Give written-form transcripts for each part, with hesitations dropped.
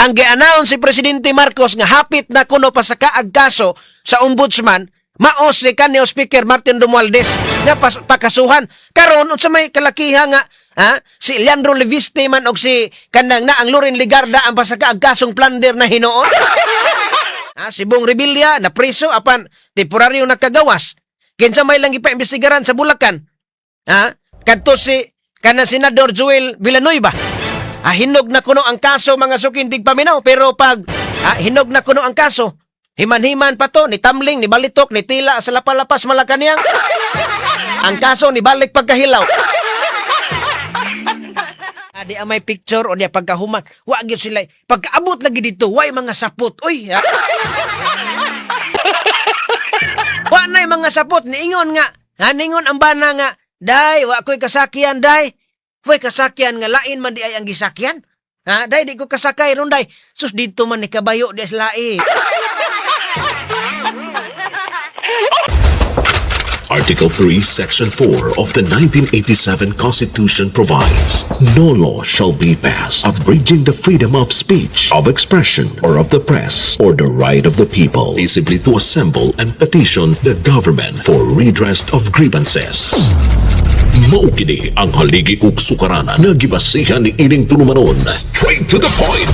Ang gi-announce si Presidente Marcos nga hapit na kuno pasakaag kaso sa ombudsman mao si kanhi Speaker Martin Romualdez nga pakasuhan. Karon unsa may kalakiha nga ha, si Leandro Leviste man og si kanang na ang Loren Legarda ang pasakaag kasong plunder na hinuon? Ha, si Bong Revilla na preso apan temporaryo nakagawas. Kinsa may lang ipaimbestigaran sa Bulacan? Ha? Kadto si kanang Senador Joel Villanueva. Ah, hinog na kuno ang kaso, mga suking tigpaminaw, pero pag hinog na kuno ang kaso, himan-himan pa to, ni Tamling, ni Balitok, ni Tila sa Lapalapas, Malacanang. Ang kaso ni balik pagkahilaw. Ah, di ang may picture o niya pagkahuman. Wa gyud sila. Pagkaabot lagi dito, way mga sapot. Uy, ha? Wa na'y mga sapot. Niingon nga. Ha, ningon ang bana nga, "Day, wa ko'y kasakyan, day." Way kasakyan nga lain man di ay ang gisakyan. Ha, "Day, di ko kasakay ron, day." Sus, dito man ni kabayo di lahi. Article 3, Section 4 of the 1987 Constitution provides, "No law shall be passed abridging the freedom of speech, of expression, or of the press, or the right of the people peaceably to assemble and petition the government for redress of grievances." Mao kini ang haligi ug sukaranan nga gibasihan ni ining tulumanon. Straight to the point.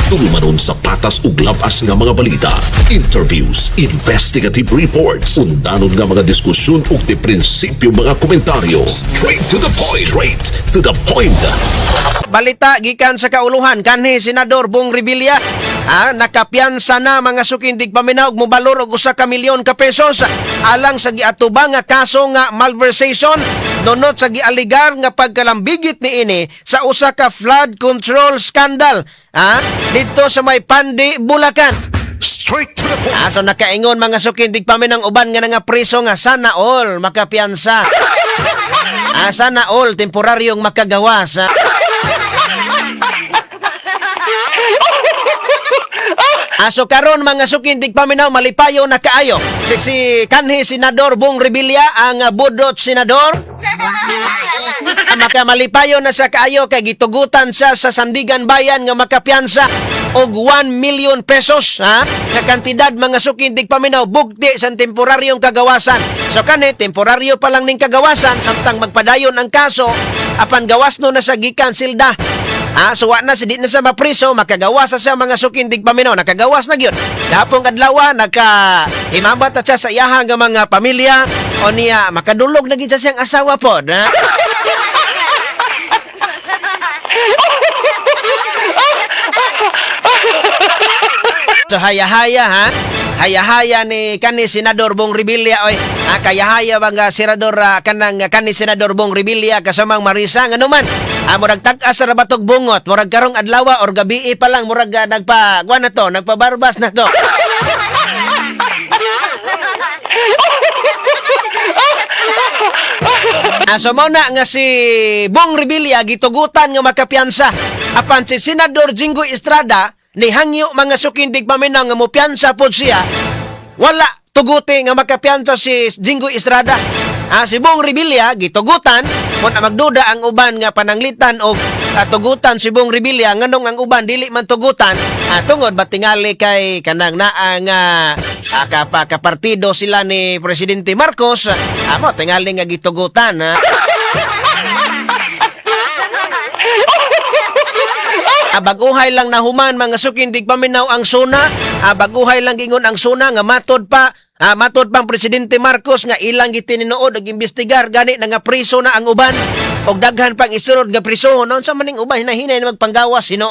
Tulumanon sa patas ug labas nga mga balita, interviews, investigative reports, undanon nga mga diskusyon ug di prinsipyo mga komentaryo. Straight to the point. Straight to the point. Balita gikan sa kauluhan, kanhi Senador Bong Revilla nakapiyansa na, mga suking tigpaminaw, og mobalor og 1 ka milyon ka pesos alang sa giatubang nga kaso nga malversation nunot sa gialigar nga pagkalambigit niini sa usa ka flood control scandal didto sa may Pandi, Bulacan. Straight to the point. Ah, so nakaingon, mga suking tigpaminaw, ang uban nga nga preso nga sana all makapiyansa. Ah, sana all temporaryong makagawas. Ah. Aso karon, mga suking tigpaminaw, malipayo na kaayo si kanhi Senador Bong Revilla, ang budot senador. Ah, maka malipayo na sa kaayo kay gitugutan siya sa Sandiganbayan nga makapiyansa og 1 million pesos, ha, nga kantidad, mga suking tigpaminaw, bugti sa temporaryong kagawasan. So kani temporaryo pa lang ning kagawasan samtang magpadayon ang kaso, apan gawas no na sa gikan silda. Ah, so wa na si di na sa mapriso, makagawas na siya, mga suking tigpaminaw, nakagawas na gyud. Dapong adlaw naka himabat na siya sa iyaha nga mga pamilya o niya makadulog na gyud siya siyang asawa pod, ha? So haya-haya, ha? Haya-haya ni kani Senador Bong Revilla oy. Ha, kaya-haya ba nga senador kanang kani Senador Bong Revilla kasamang Marisa ngano man. Ah, murag tag-as ra batog bungot, murag karong adlaw or gabii pa lang murag nagpa kuan na to, nagpabarbas na to. Ah, so mao na nga si Bong Revilla gitugutan nga makapiyansa. Apan si Senador Jinggoy Estrada ni hangyo, mga suking tigpaminaw, nga mopiyansa pod siya. Wala tuguti nga makapiyansa si Jinggoy Estrada. Ah, si Bong Revilla gitugutan kun magduda ang uban nga pananglitan og tugutan si Bong Revilla nganong ang uban dili man tugutan, tungod ba tingali kay kanang naa nga kapartido sila ni Presidente Marcos, mo tingali nga gitugutan, ha. Ah, baguhay lang nahuman, mga suking tigpaminaw, ang SONA. Ah, baguhay lang gingon ang SONA nga matod pang Presidente Marcos nga ilang gitininuod og imbestigar gani na nga priso na ang uban og daghan pang isunod nga prisohon. Unsa man ning uban hinahinay na magpanggawas Hinoo.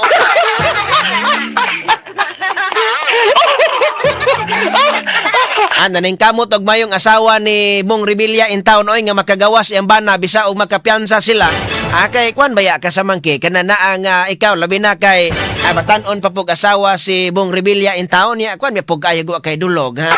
Ah, naningkamot og mayong asawa ni Bong Revilla in town oy nga makagawas iyang bana bisa og makapiyansa sila. Ah, kay kwan baya ka sa mangki kana naa nga ikaw labi na kay batan-on pa pug asawa si Bong Revilla in town niya kwan may pug ayo kay dulog, ha.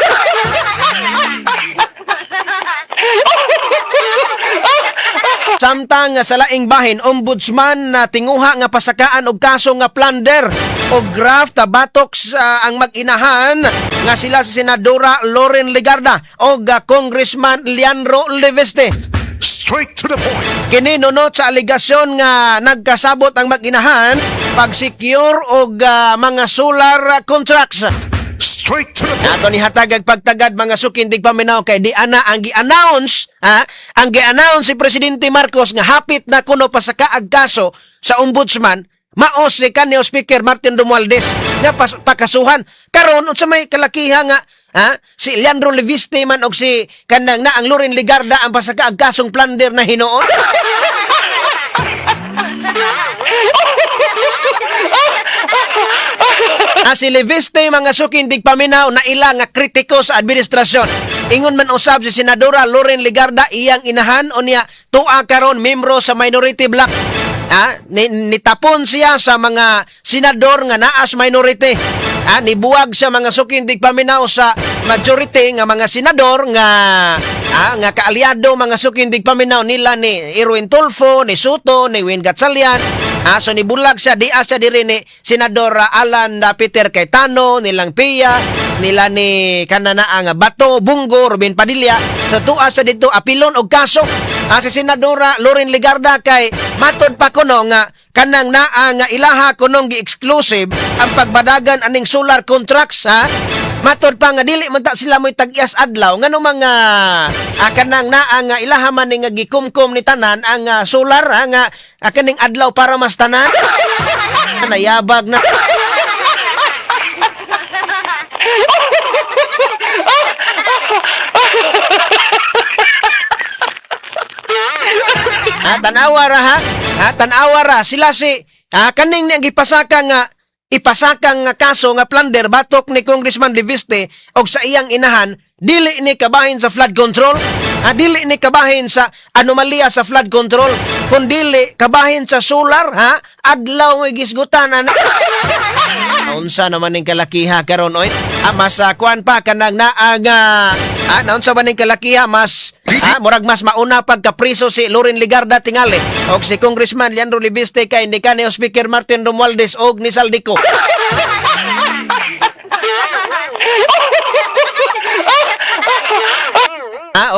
Samtang sa laing bahin, ombudsman na tinguha nga pasakaan og kaso nga plunder o graft batok sa ang mag-inahan nga sila si Senadora Loren Legarda o Congressman Leandro Leviste. Straight to the point. Kini nunot sa alegasyon nga nagkasabot ang mag-inahan pag-secure og mga solar contracts. Straight to the point. Ato ni hatagag pagtagad, mga sukindig paminaw, kay di ana ang gi-announce, ha, ang gi-announce si Presidente Marcos nga hapit na kuno pasakaag kaso sa ombudsman mao si kanyo Speaker Martin Romualdez nga pakasuhan. Karon, unsa may kalakiha nga, ha, si Leandro Leviste man og si kanang na ang Loren Legarda ang pasakaag kasong plunder na hinuon? Si Leviste, mga sukindig paminaw, na ila nga kritiko sa administrasyon. Ingon man usab si Senadora Loren Legarda, iyang inahan, unya tuwa karon membro sa minority bloc. Nitapon siya sa mga senador nga naas minority. Nibuwag siya, mga sukindig paminaw, sa majority nga mga senador nga kaalyado, mga sukindig paminaw, nila ni Erwin Tulfo, ni Sotto, ni Win Gatchalian. So nibulag siya di siya diri ni Senador Alan Peter Cayetano, nilang Pia, nila ni kanana ang Bato, Bong Go, Robin Padilla. So tuwa sa dito apilon og kaso si Senadora Loren Legarda kay matod pa kuno nga kanang naa nga ilaha kunong gi-exclusive ang pagbadagan aning solar contracts, ha. Matod pa nga dili man ta sila mo'y tag-iyas adlaw, ngano mga kanang naa nga ilaha man ni nga gikumkum ni tanan ang solar, ha, nga kaning adlaw para mas tanan nayabag na. Tanawa ra, ha. Tanawa ra sila si kaning ni ang gipasaka nga ipasakang nga kaso nga plunder batok ni Congressman Leviste og sa iyang inahan, dili ni kabahin sa flood control. Dili ni kabahin sa anomalya sa flood control, kundili kabahin sa solar, ha. Adlaw nga gisgutan ana. Unsa naman ning kalakiha karon oy? Mas kuan pa kanang naa nga naunsa ba ning kalakiha, mas murag mas mauna pagkapriso si Loren Legarda tingali og si Congressman Leandro Leviste kay ni kanhi Speaker Martin Romualdez og ni Zaldy Co.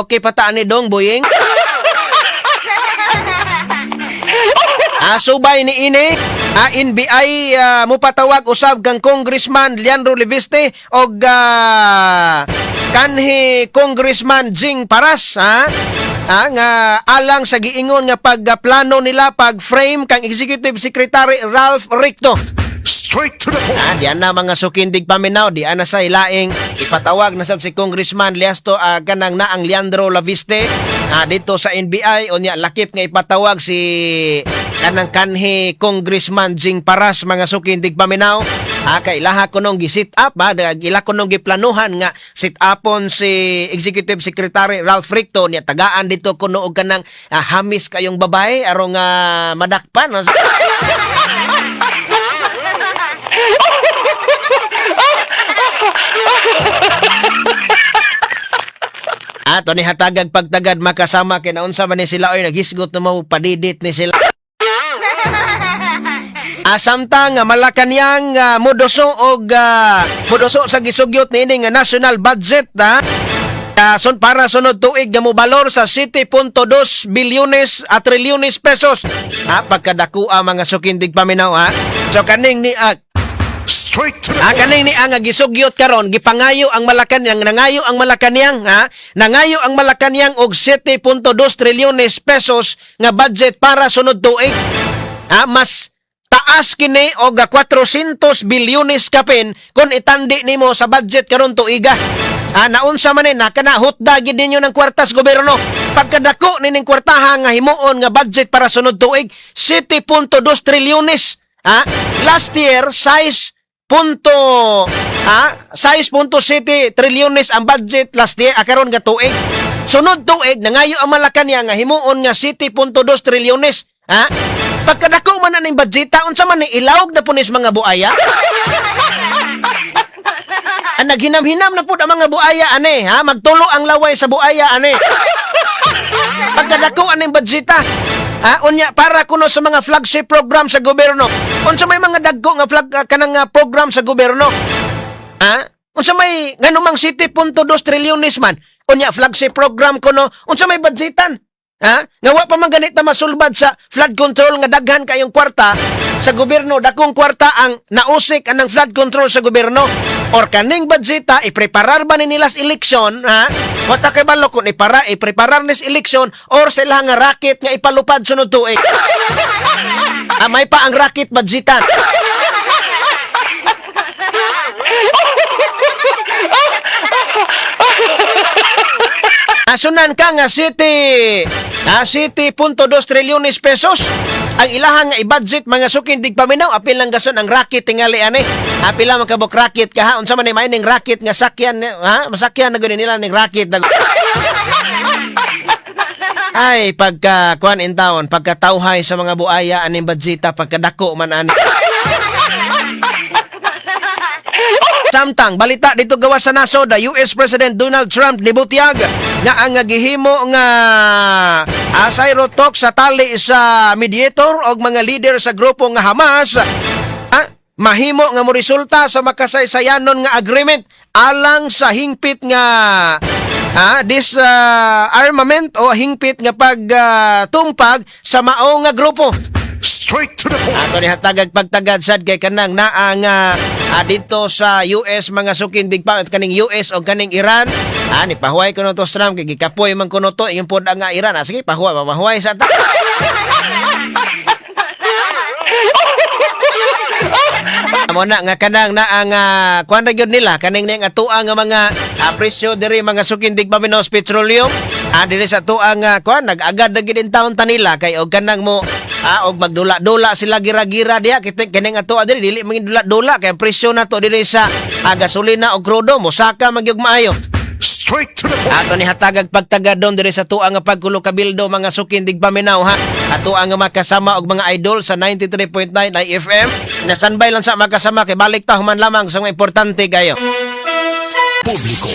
Okay pa ta ani dong boying. Subay ni ini, NBI mupatawag usab kang Congressman Leandro Leviste og kanhi Congressman Jing Paras, ha? Nga alang sa giingon nga pagplano nila pag-frame kang Executive Secretary Ralph Recto. Straight to the point. Di na mga sukindig paminaw, di na sa ilaing ipatawag na sab si Congressman Liasto kanang naang Leandro Laviste dito sa NBI, unya lakip nga ipatawag si kanang kanhi Congressman Jing Paras, mga sukindig paminaw. Kay ilaha kunong gi-sit up, ha, ila kunong giplanuhan nga sit upon si Executive Secretary Ralph Recto, niya tagaan dito kuno og kanang hamis kayong babae aron nga madakpan. Ato ni hatagag pagtagad makasama kay naunsa man ni sila oy, naghisgot na mo padidit ni sila. Samtang nga Malacanang moduso og moduso sa gisugyot niini nga national budget, ha. Son para sunod tuig nga mobalor sa 7.2 bilyones at trilyones pesos. Ha, pagkadakua, mga sukindig paminaw, ha. So kaning ni Straight to the point. Kaning ni ang gisugyot karon, gipangayo ang Malacanang, nangayo ang Malacanang, ha, nangayo ang Malacanang og 7.2 trilyones pesos nga budget para sunod tuig. Mas taas kini og 400 bilyones kapin kung itandi nimo sa budget karon tuiga. Naunsa man ni nakana hutda gid ninyo ng kwartas gobyerno. Pagkadako nining kwartaha nga himuon nga budget para sunod tuig, 7.2 trilyones. Last year size punto 6.7 trilyones ang budget last year, karon nga tuig. Sunod tuig nangayo ang Malacanang nga himuon nga 7.2 trilyones. Ha? Pagkadako man aning budgeta, unsa man ni, ilawog na po nis mga buaya? Ang naghinam-hinam na po ang mga buaya ane, ha? Magtulo ang laway sa buaya ane. Pagkadako aning budgeta. Ha, unya para kuno sa mga flagship program sa gobyerno. Unsa may mga dagko nga flag kanang program sa gobyerno? Ha? Unsa may nganumang 7.2 trilyones man? Unya flagship program kuno, unsa may budgetan? Ha? Nga wa pa man ganit na masulbad sa flood control nga daghan kayong kwarta sa gobyerno, dakong kwarta ang nausik anang flood control sa gobyerno. Or kaning budgeta ipreparar ba ni nila sa eleksyon, ha? Wa ta kay balo kung ipreparar ni sa eleksyon or sa ilang nga racket nga ipalupad sunod tuig. Ah, may pa ang racket budgetan. Asunan ka nga city, 7.2 trilyones pesos ang ilahang nga i-budget, mga suking digpaminaw. Apil lang gason ang racket tingali ani. Apil lang makabok racket ka, ha? Unsa man ni ning racket nga sakyan, ha? Masakyan na gud nila ning racket na. Ay, pagka kuan in town, pagka tawhay sa mga buaya aning budgeta, pagkadako man ani. Samtang balita dito gawa sa nasod, US President Donald Trump nibutyag nga ang gihimo nga Cairo talk sa tali sa mediator og mga leader sa grupo nga Hamas, mahimo nga moresulta sa makasaysayanon nga agreement alang sa hingpit nga disarmament o hingpit nga pagtumpag sa mao nga grupo. Straight to the point. Ato ni hatagag pagtagad sad kay kanang naa nga dito sa US, mga suking digpa, at kaning US o kaning Iran, ni pahuway kuno to Trump kay gikapoy man kuno to ingon pod ang nga Iran, sige, pahuway, mahuway sa ta. Mo na nga kanang naa nga kuan ra gyud nila kaning ning atoa nga mga presyo diri, mga suking digpaminos, petroleum diri sa atoa nga kuan, nag-agad na gyud in town ta nila kay og kanang mo og magdula-dula sila gira-gira diha kita kining atoa diri dili man dula-dula kay ang presyo nato diri sa gasolina o krudo mosaka man gyud maayo. Straight to the point. Ato ni hatagag pagtagad don diri sa tuang nga pagkulo kabildo, mga suking digpaminaw, ha. Ato ang makasama og mga idol sa 93.9 IFM. Nasanbay lang sa makasama kay balik ta human lamang sa mga importante kayo. Publiko.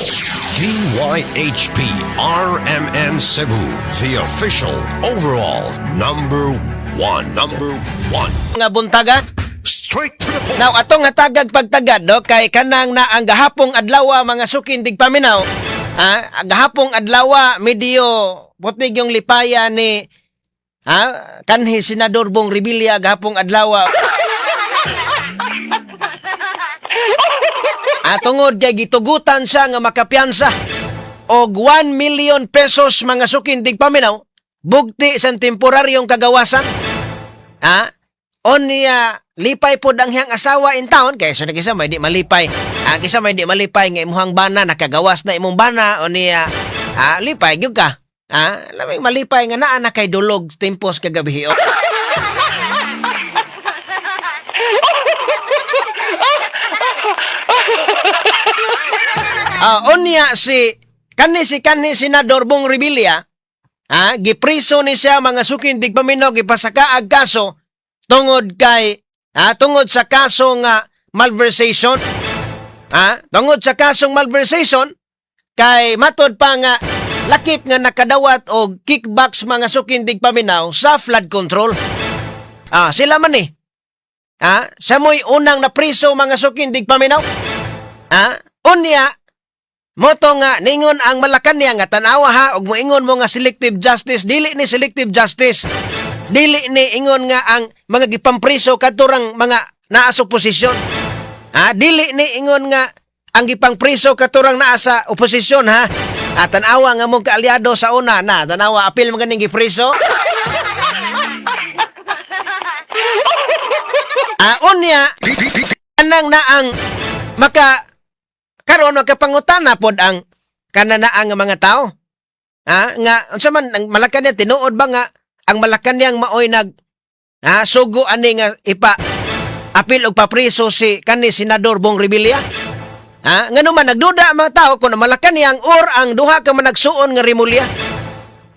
DYHP RMN Cebu, the official overall number one. Number one. Nga buntaga. Straight to the point. Now atong hatagag pagtagad no kay kanang na ang gahapong adlaw, mga suking digpaminaw. Gahapong adlaw medyo putig yung lipaya ni kanhi Senador Bong Revilla gahapong adlaw. Tungod kay gitugutan siya nga makapiyansa og 1 million pesos, mga suking digpaminaw, bugti sa temporaryong kagawasan. Onya lipay pod ang hiyang asawa in town kay so kisa may di malipay. Kisa may di malipay nga imuhang bana nakagawas na imong bana, onya lipay gyud ka. Laming malipay nga naa na kay dulog timpos kagabi. Oh. Unya si kanhi Senador Bong Revilla, gipriso ni siya, mga suking digpaminaw, gipasaka ag kaso tungod sa kaso nga malversation. Tungod sa kasong malversation kay matod pa nga lakip nga nakadawat og kickbacks, mga suking digpaminaw, sa flood control. Sila man eh. Siya mo'y unang napriso, mga suking digpaminaw. Unya Moto nga ningon ang Malacanang nga tan-awa ha, og moingon mo nga selective justice, dili ni selective justice. Dili ni ingon nga ang mga gipampriso katurang mga naa sa oposisyon. Dili ni ingon nga ang gipangpriso katurang naa sa oposisyon, ha. Tan-awa nga mong kaalyado sa una na, tan-awa apil man ganing gipriso. Unya anang na ang maka karon makapangutana pod ang kananaan nga mga tao. Nga unsa man ang Malacanang, tinuod ba nga ang Malacanang maoy nag sugo ani nga ipa apil og papriso si kani Senador Bong Revilla? Ngano man nagduda ang mga tao kung ang Malacanang or ang duha ka managsuon nga Remulla.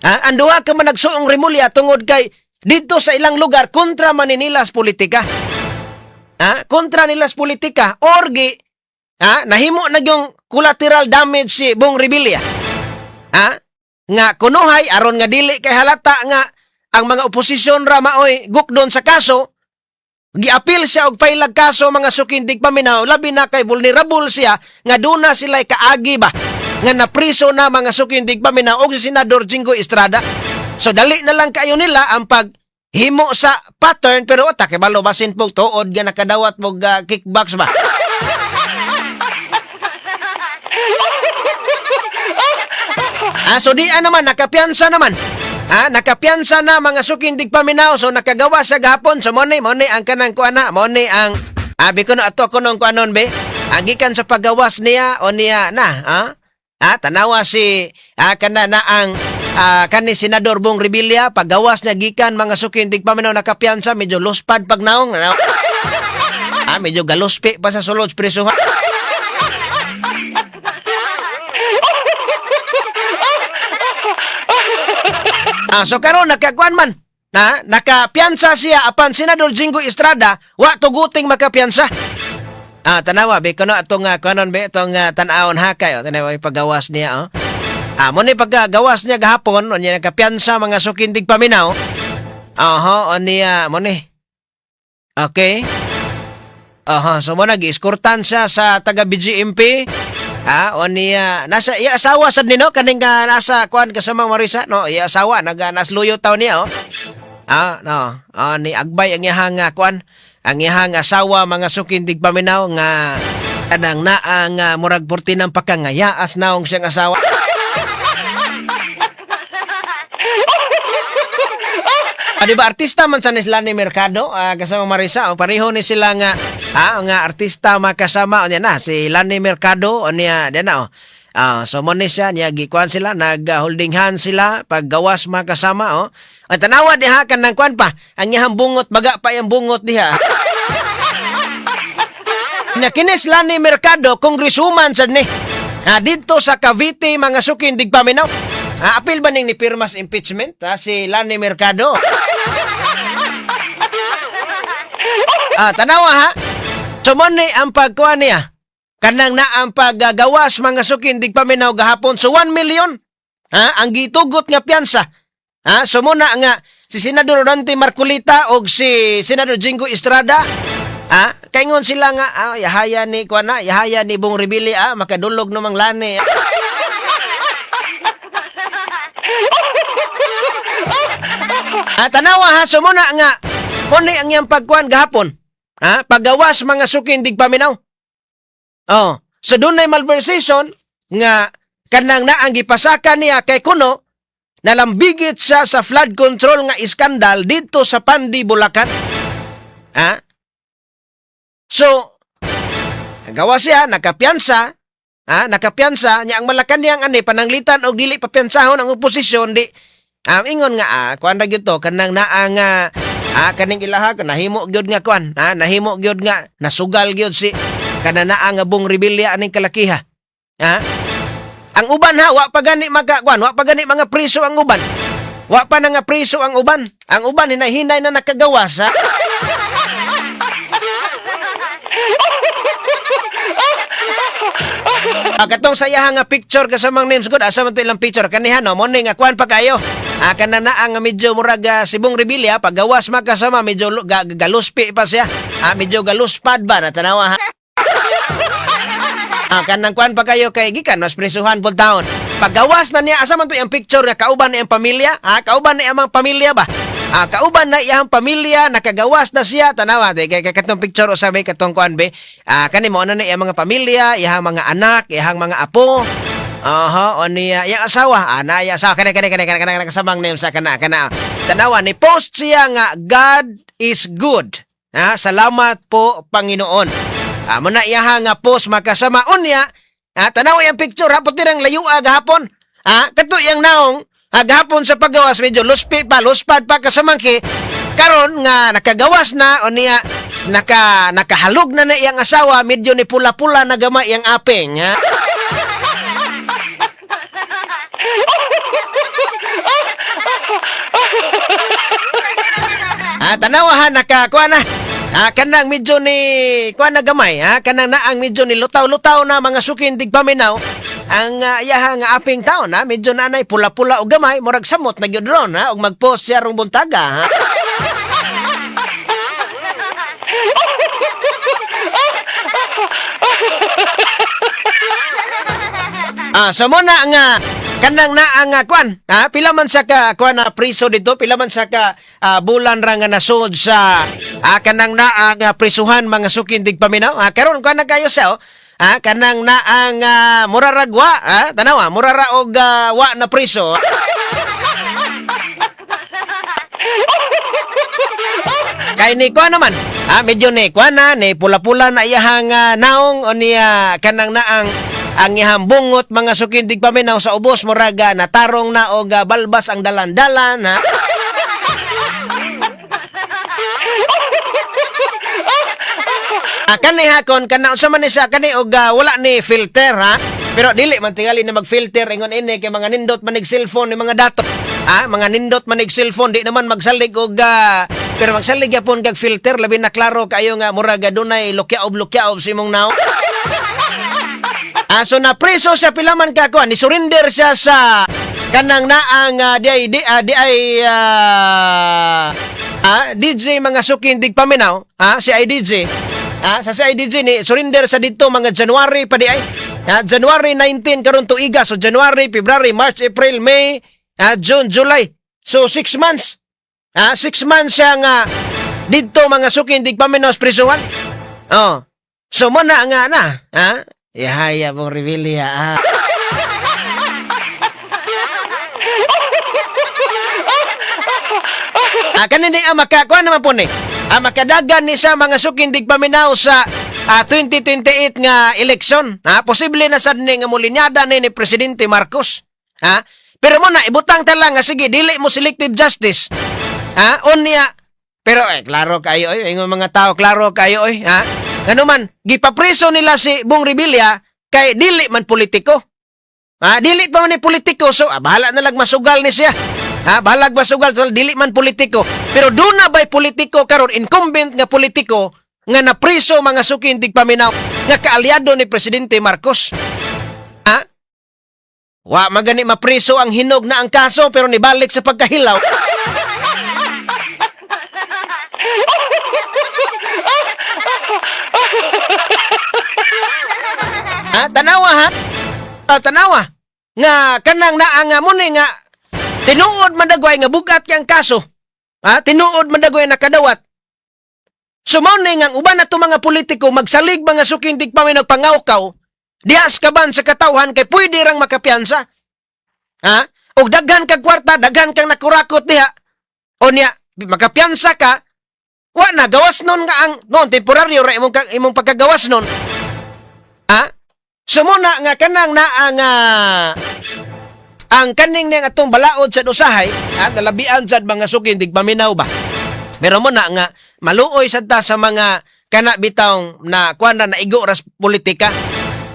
Ang duha ka managsuong Remulla tungod kay didto sa ilang lugar kontra man ni nila sa politika. Kontra nila sa politika or gi nahimo na yung collateral damage si Bong Revilla. Nga kunuhay aron nga dili kay halata nga ang mga oposisyon ra maoy gukdon sa kaso, giapil siya og pailag kaso, mga suking digpaminaw, labi na kay vulnerable siya nga duna sila kaagi ba nga napriso na, mga suking digpaminaw, og si Senador Jinggoy Estrada. So dali na lang kayo nila ang pag himo sa pattern, pero ota kay balo basin pog tuod nga nakadawat mo kickbacks ba. So di naman nakapiyansa naman. Nakapiyansa na, mga suking tigpaminaw, so nakagawa sa gahapon. So mo ni ang kanang kuan na, mo ni ang abi ko no ato ko nung kuanon be. Ang gikan sa paggawas niya o niya na, ha? Tanawa si kana na ang kani Senador Bong Revilla paggawas niya gikan, mga suking tigpaminaw, nakapiyansa, medyo luspad pag naong. Ano? Medyo galuspi pa sa sulod preso. So karon nakakuan man. Na nakapiyansa siya, apan Senador Jinggoy Estrada wa tuguting makapiyansa. Tanawa be kuno atong kuanon be atong tan-awon ha kayo. Tanawa yung paggawas niya, oh. Mo ni paggawas niya gahapon, unya nakapiyansa, mga suking tigpaminaw. Aha, o niya mo ni. Okay. Aha, so mo nag-escortan siya sa taga BGMP. O niya nasa iya asawa sad nino kaning nasa kuan kasama Marisa, no, iya asawa naga nasluyo taw niya, oh. No. Ni agbay ang iyahang kuan, ang iyahang asawa, mga suking tigpaminaw, nga kanang naa nga murag portinang pakangayaas naong siyang asawa. Di ba artista man sa ni sila ni Mercado, kasama Marisa, o pareho ni sila nga nga artista makasama unya na si Lani Mercado unya di na, oh. So mo ni siya niya gikuan sila, nag holding hands sila paggawas makasama, oh. Ang tanawa diha kanang kuan pa, ang iyang bungot baga pa yung bungot diha. Na kinis Lani Mercado, congresswoman sad ni. Didto sa Cavite, mga sukin digpaminaw. Apil ba ning ni pirmas impeachment si Lani Mercado? Tanawa ha. So mo ni ang pagkuha niya. Kanang na ang paggagawas, mga sukin digpaminaw, gahapon. So 1 million. Ha, ang gitugot nga piyansa. Ha, so muna nga si Senador Rodante Marcoleta og si Senador Jinggoy Estrada, kaingon sila nga yahaya ni kuan na, yahaya ni Bong Revilla, makadulog namang Lani. Tanawa ha, so muna nga kuni ang iyang pagkuan gahapon. Ha, paggawas, mga sukin digpaminaw. Oh, so dunay malversation nga kanang naang gipasaka niya kay kuno nalambigit siya sa flood control nga iskandal dito sa Pandi, Bulacan. Ha? So, gawa siya, nakapiyansa, ha? Nakapiyansa, niya ang Malacanang ani pananglitan og dili papiyansahon ang oposisyon di ingon nga kuan ra gyud to kanang naa nga kaning ilaha nahimo gyud nga kuan, nahimo gyud nga nasugal gyud si kananaa nga Bong Revilla aning kalakiha. Ha? Ang uban ha, wa pa gani maka kuan, wa pa gani mga priso ang uban. Wa pa na nga priso ang uban. Ang uban hinay-hinay na nakagawas ha. Katong sayaha nga picture kasamang names good, asa man to ilang picture kaniha, no, morning nga kuan pa kayo. Kana na ang medyo murag si Bong Revilla paggawas makasama medyo galuspi pa siya. Medyo galuspad ba na tanawa ha. Kanang kuan pa kayo kay gikan mas presuhan po taon. Paggawas na niya, asa man to iyang picture nga kauban na iyang pamilya? Ha, kauban na iyang mga pamilya ba? Kauban na iyang pamilya, nakagawas na siya, tanawa te kay katong picture usa be katong kuan be. Kani mo na iyang mga pamilya, iyang mga anak, iyang mga apo. Aha, o niya, iyang asawa, na iyang asawa, kani kani kani kani kani kasamang name sa kana kana. Tanawa ni post siya nga "God is good." Ha, salamat po Panginoon. Mo na iyaha nga post makasama unya. Tanawa yung picture ha, puti rang layua gahapon. Kato iyang naong gahapon sa paggawas medyo luspi pa, luspad pa kasamangki. Karon nga nakagawas na o niya nakahalog na na iyang asawa, medyo ni pula-pula na gama iyang aping, ha. Tanawa ha, nakakuha na. Kanang medyo ni kuha na gamay, ha, kanang naang medyo ni lutaw-lutaw na, mga sukin tigpaminaw ang iyaha nga aping taon, ha, medyo nanay pula-pula og gamay, murag samot na gyud ron, ha, og mag-post siya rong buntaga, ha. So muna nga Kanang naa nga kwan, ha? Pila man sa ka kwan na priso dito, pila man sa ka bulan ra nga nasod sa kanang naa nga prisuhan, mga suking tigpaminaw. Karon kuan na kayo sa, oh. Kanang naa nga muraragwa, ha? Tanawa, murara og wa na priso. Kay ni kuan naman, medyo ni kuan na, ni pula-pula na iyahang naong o niya kanang naang ang iyahang bungot, mga suking tigpaminaw, sa ubos murag natarong na og balbas ang dalan-dalan, ha. Kani hakon kana unsa man ni siya kani og wala ni filter, ha. Pero dili man tingali na mag-filter ingon ini kay mga nindot manig cellphone ni mga dato. Mga nindot manig cellphone, di naman magsalig og pero magsalig gyapon kag filter, labi na klaro kayo nga murag adunay lukyaob-lukyaob sa imong naong. So napreso siya pila man ka kuan, ni surrender siya sa kanang naang di ay di, di ay DJ, mga suking tigpaminaw, si IDJ. Sa si IDJ ni surrender sa dito mga January pa di ay. January 19 karon tuiga, so January, February, March, April, May, June, July. So 6 months. 6 months siya nga didto, mga suking tigpaminaw, sa prisuhan. Oh. So mo na nga na, ha? Yahaya pong Revilla, ah. Kanin di maka kuan naman po ni. Makadagan ni sa mga suking tigpaminaw sa 2028 nga eleksyon. Ha, posible na sad ni nga mulinyada ni Presidente Marcos. Ha? Pero mo na ibutang ta lang nga sige dili mo selective justice. Ha? Unya pero eh klaro kayo oy, ingon mga tao, klaro kayo oy, ha? Ngano man gipapreso nila si Bong Revilla kay dili man politiko. Ha, dili pa man ni politiko, so bahala na lang masugal ni siya. Ha, bahalag masugal so, dili man politiko. Pero duna ba'y politiko karon, incumbent nga politiko nga napriso, mga suking tigpaminaw, nga kaalyado ni Presidente Marcos? Ha? Wa magani mapriso ang hinog na ang kaso pero nibalik sa pagkahilaw. Ha, tanawa ha. Tanawa nga kanang naa nga mo ni nga tinuod man dagway nga bugat kang kaso. Ha, tinuod man dagway nakadawat. So mao ni nga ang uban na to mga politiko magsalig, mga suking tigpaminaw, pangawkaw diha sa kaban sa katawhan kay pwede rang makapiyansa. Ha? Og daghan kag kwarta, daghan kang nakurakot diha. O niya, makapiyansa ka, wa na gawas nun nga ang noon temporaryo ra imong pagkagawas nun. Ha? So muna nga kanang naa nga ang kaning niyang atong balaod sa usahay, ha, nalabian sad, mga suking tigpaminaw ba. Pero mo na nga maluoy sad ta sa mga kana bitawng na kuan na naigo ras politika.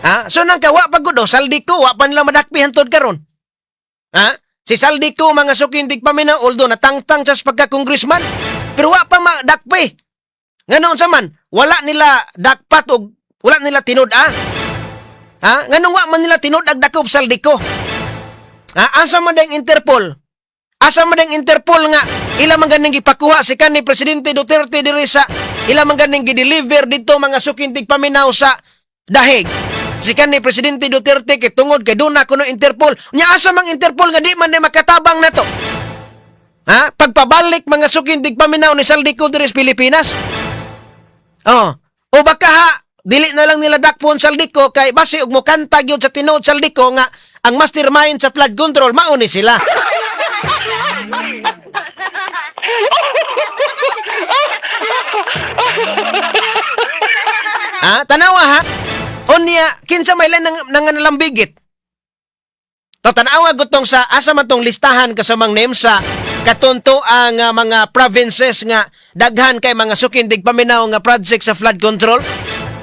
Ha? So nang kawa pa gud, oh, Zaldy Co, wa pa nila madakpi hantod karon. Ha? Si Zaldy Co, mga suking tigpaminaw, although natangtang sa pagka-congressman, pero wa pa madakpi. Ngano unsa man, wala nila dakpat og wala nila tinud-a. Ha? Nganong wa man nila tinud-ag dakop Zaldy Co? Ha? Asa man ding Interpol? Asa man ding Interpol nga ila man ganing gipakuha si kanhi Presidente Duterte diri sa ila man ganing gideliver dito, mga suking tigpaminaw, sa dahig? Si kanhi Presidente Duterte kay tungod kay duna kuno Interpol. Nya asa mang Interpol nga di man di makatabang nato? Ha? Pagpabalik, mga suking tigpaminaw, ni Zaldy Co diri sa Pilipinas. Oh. O baka ha, dili na lang nila dakpon Zaldy Co kay basi og mukanta gyud sa tinuod Zaldy Co nga ang mastermind sa flood control mao ni sila. Ha? Tanawa ha. Unya, kinsa may lang nang nalambigit? To tanawa gutong sa asa man tong listahan kasamang name sa katunto ang mga provinces nga daghan kay, mga suking tigpaminaw, nga project sa flood control.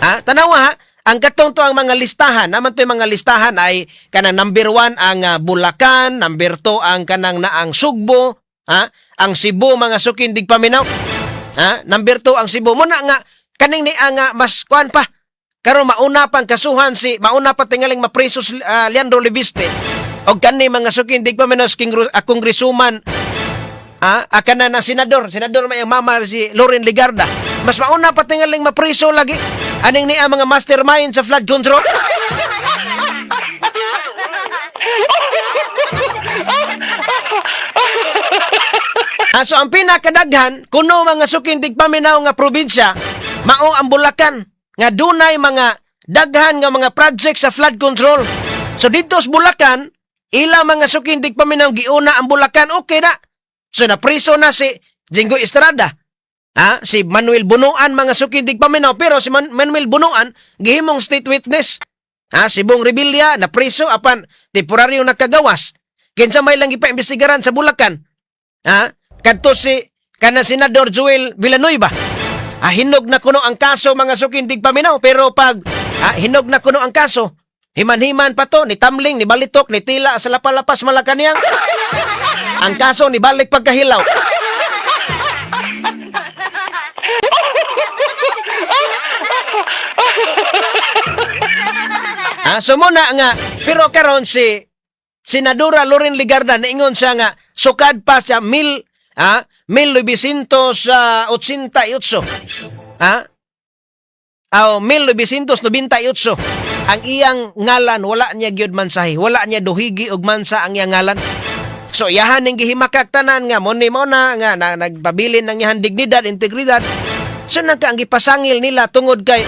Ha? Tanawa ha. Ang katunto ang mga listahan, naman to yung mga listahan ay kanang number 1 ang Bulacan, number 2 ang kanang naang Sugbo, ha? Ang Cebu, mga suking tigpaminaw. Ha? Number 2 ang Cebu. Muna nga kaning ni nga mas kuan pa. Karon mauna pang kasuhan si mauna pa tingaling mapreso si Leandro Leviste. Og kani, mga suking tigpaminaw, congresswoman, kana na senador, senador may ang mama si Loren Legarda. Mas mauna pa tingaling mapreso lagi aning niya mga mastermind sa flood control. Ah, so ang pinakadaghan kuno, mga suking tigpaminaw, nga probinsya mao ang Bulacan nga dunay mga daghan nga mga project sa flood control. So dito sa Bulacan, ila, mga suking tigpaminaw, giuna ang Bulacan, okay na. So napriso na si Jinggoy Estrada. Ha? Si Manuel Bunuan, mga suking tigpaminaw, pero si Manuel Bunuan gihimong state witness. Ha? Si Bong Revilla napriso apan temporaryo nakagawas. Kinsa may lang ipaimbestigaran sa Bulacan? Ha? Kadto si kanang Senador Joel Villanueva. Ah, hinog na kuno ang kaso, mga suking tigpaminaw, pero pag hinog na kuno ang kaso, himan-himan pa to, ni tamling, ni balitok, ni tila sa lapalapas Malacanang. Ang kaso ni balik pagkahilaw. Ah, so muna nga, pero karon si Senadora Loren Legarda, niingon siya nga sukad pa siya 1988. Ha? Aw, 1998. Ang iyang ngalan wala niya gyud mansahi, wala niya duhigi og mansa ang iyang ngalan. So iyahan ning gihimakak tanan nga mo ni mo na nga na, nagpabilin ng iyang dignidad, integridad. So nagka ang gipasangil nila tungod kay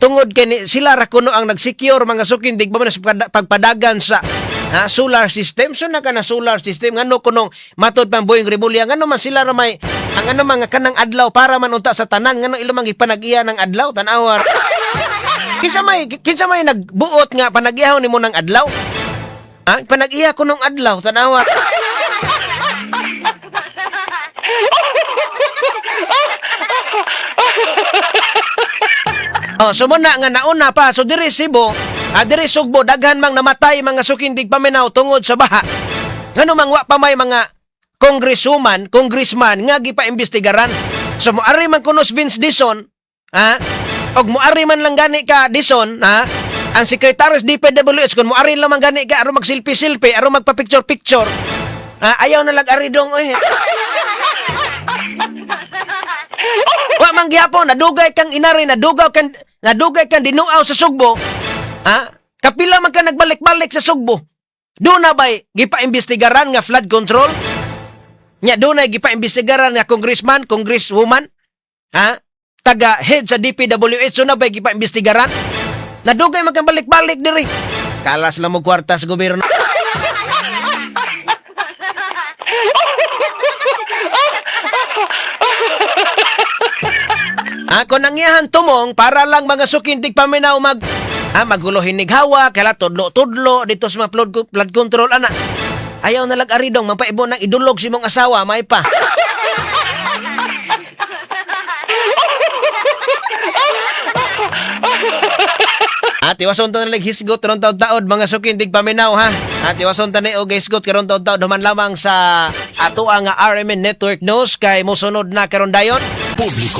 tungod kay ni, sila ra kuno ang nagsecure, mga suking tigpaminaw, sa pagpadagan sa solar system. So naka na solar system, ngano kunong matod pang Boying Remulla, ngano man sila ra may ang ano mga kanang adlaw para man unta sa tanan, ngano ila mang ipanag-iya ng adlaw, tan-awar. Kinsa may nagbuot nga panag-iyaw nimo ng adlaw? Ah, panag-iya ko nung adlaw, tanawa. Oh, so muna nga nauna pa, so diri Cebu, diri Sugbo, daghan mang namatay, mga suking tigpaminaw, tungod sa baha. Ngano mang wa pa may mga congresswoman, congressman nga gipaimbestigaran? So moari man kuno si Vince Dizon, ha? Og moari man lang gani ka Dizon, ha? Ang sekretaryo sa DPWH kun moari lang man gani ka aron mag-selfie-selfie, aron magpa-picture-picture. Ha, ayaw na lag ari dong oy. Wa man gihapon, nadugay kang inari, nadugay kang dinuaw sa Sugbo. Ha? Kapila man ka nagbalik-balik sa Sugbo. Doon na ba'y gipaimbestigaran nga flood control? Nya doon na gipaimbestigaran nga congressman, congresswoman? Ha? Taga head sa DPWH, doon na ba'y gipaimbestigaran? Nadugay man kang balik-balik diri. Kalas lang mo kwarta sa gobyerno. Ako nangyahan tumong para lang, mga suking tigpaminaw, mag magulo hinighawa kala tudlo-tudlo dito sa mga flood control ana. Ayaw na lag aridong mapaibo ng idulog si mong asawa may pa. At iwason ta na hisgot karon taod-taod, mga suking tigpaminaw, ha. At iwason ta ni og hisgot karon taod-taod human lamang sa ato ang RMN Network News kay mosunod na karon dayon. Publiko.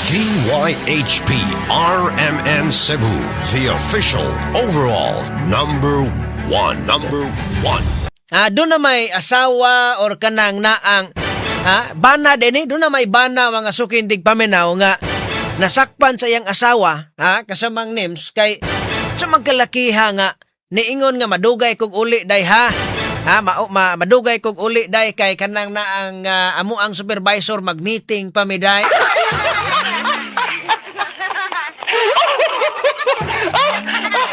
DYHP RMN Cebu, the official overall number one. Number one. Ah, doon na may asawa or kanang naang bana din eh. Doon na may bana, mga suking tigpaminaw, nga nasakpan sa iyang asawa, kasamang NIMS, kay sa magkalakiha nga niingon nga madugay kog uli day ha. Ha, madugay kog uli day kay kanang naang amo ang supervisor mag-meeting pa mi day.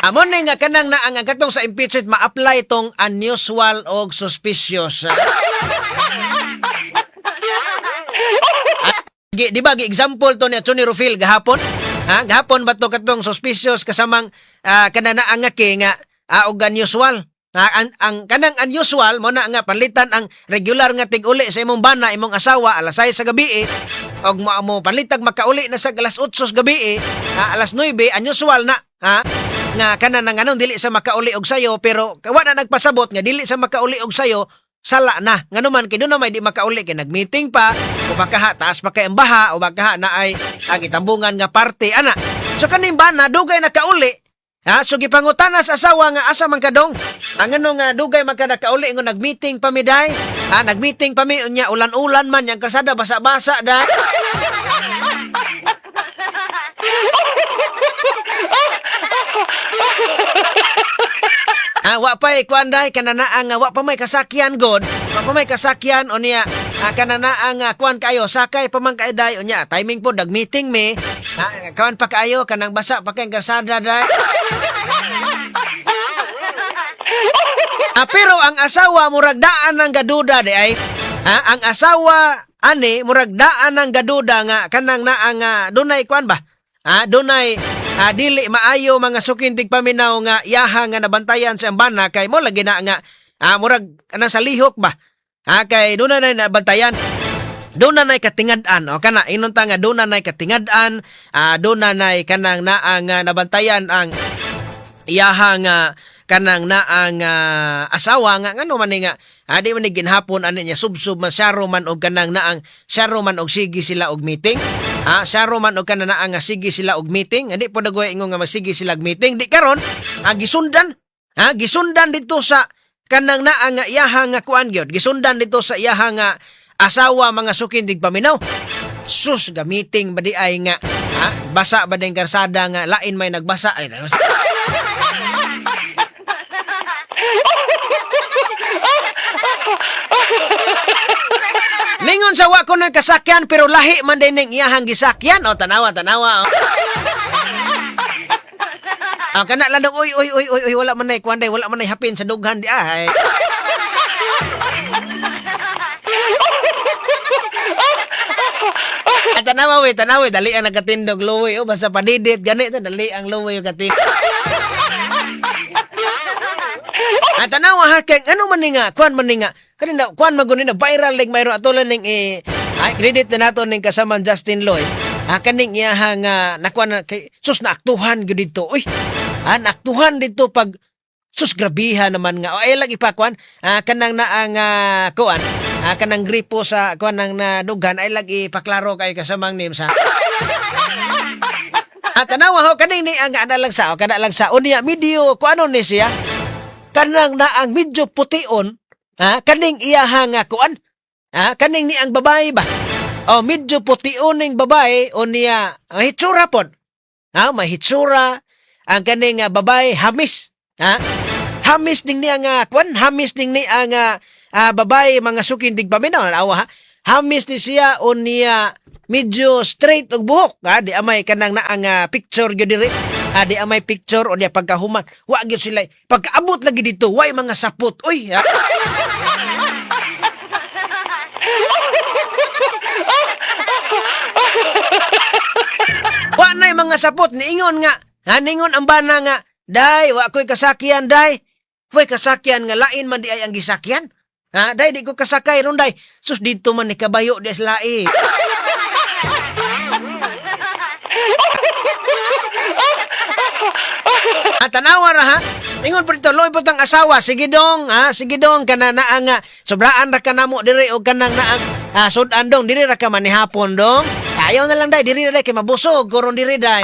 Amo ni nga kanang na ang katong sa impeachment ma-apply tong unusual og suspicious. Ah, di ba gi example to ni Atty. Rufil gahapon? Ha, gahapon ba to katong suspicious kasamang kanana ang nga og unusual? Ha, ang kanang unusual mo na nga panlitan ang regular nga tig-uli sa imong bana, imong asawa alas 6 sa gabi eh, og mo panlitag makauli na sa alas 8 sa gabi eh, alas 9, unusual na, ha, nga kana nang anong dili sa makauli og sayo, pero wa na nagpasabot nga dili sa makauli og sayo, sala na, ngano man kay doon na may di makauli kay nagmeeting pa o baka ha, taas pa kay ang baha o baka ha, na ay ang itambungan nga parte ana. So kaning bana dugay nakauli, ha, so gipangutana sa asawa nga asa man kadong ang ano nga dugay man ka nakauli, ngo nagmeeting pa mi day, ha, nagmeeting pa mi, unya ulan-ulan man yang kalsada, basa-basa da. Ah, wa pa kuan day kananaa nga wa pa may kasakyan god. Wa pa may kasakyan o niya. Kana na ang kuan kayo, sakay pa man kay day unya. Timing po dag meeting mi. Ah, kuan pa kaayo kanang basa pa kay kalsada day. Ah, pero ang asawa murag daan ng gaduda di ay. Ha? Ang asawa ani murag daan ng gaduda nga kanang naa nga dunay kuan ba? Ha, dunay dili maayo, mga suking tigpaminaw, nga yaha nga nabantayan sa bana kay mo lagi na nga murag kanang sa lihok ba? Ha, kay dunay na nabantayan. Doon na nay katingad-an o kana inon ta nga doon na nay katingad-an, doon na nay kanang naa nga nabantayan ang iyaha nga kanang naang asawa nga ngano man ni nga di man ni ginhapon ani niya subsub man, syaro man og kanang naang syaro man og sige sila og meeting, syaro man og kanang naang nga sige sila og meeting. Hindi po dagoy ingon nga magsige sila og meeting di karon gisundan, gisundan dito sa kanang naa nga iyaha nga kuan gyud, gisundan dito sa iyaha nga asawa, mga suking tigpaminaw. Sus, gamiting ba di ay nga basa ba din karsada nga lain may nagbasa ay. Ningon sa wa ko ng kasakyan pero lahi man din ning iyahang gisakyan. O tanawa, tanawa. O. Ah, kana lang daw, uy, uy, uy, uy, uy, wala man nay kuan day, wala man nay hapin sa dughan di ay. Ah, tanawa we, tanawa, dali ang nakatindog luwi, oh, basta padidit gani to, dali ang luwi yung katindog. Ah, tanawa ha, kay ano man ni nga, kuan man ni nga, kanina, kuan man guni na viral ning mayro ato lang ning eh, ay, credit na nato ning kasaman Justin Loy. Ah, kaning iyaha nga nakuan na kay sus naaktuhan gyud dito. Uy. Ah, naaktuhan dito pag sus grabiha naman nga. O ay lang ipakuan, kanang naa nga kuan, kanang gripo sa kuan nang nadughan ay lang ipaklaro kay kasamang name sa. Ah, tanawa ho kaning ni ang ana lang sa o kana lang sa unya medyo kuano ni siya kanang naang medyo pution, ha, kaning iyaha nga kuan, ha, kaning ni ang babae ba, oh, medyo pution ning babae o niya hitsura pod, ha, may hitsura ang kaning babae, hamis, ha, hamis ning niya nga kuan, hamis ning niya nga babae, mga suking tigpaminaw, awa ha, hamis ni siya o niya medyo straight og buhok, ha, di amay kanang naa nga picture gyud diri, ha, di amay picture o niya pagkahuman wa gyud sila pagkaabot lagi dito way mga sapot, uy, ha. Wa na'y mga sapot niingon nga, ha, ningon ang bana nga, "Day, wa ko'y kasakyan, day." Way kasakyan nga lain man di ay ang gisakyan. Ha, "Day, di ko kasakay ron, day." Sus, dito man ni kabayo di lahi. At tanawa ra ha. Ingon po dito, loy po tang asawa, sige dong, ha, sige dong, kana naa nga, sobraan ra ka namo diri o kanang naang sudan dong, diri ra ka manihapon dong. Ayaw na lang day, diri ra day, kay mabusog, koron diri day.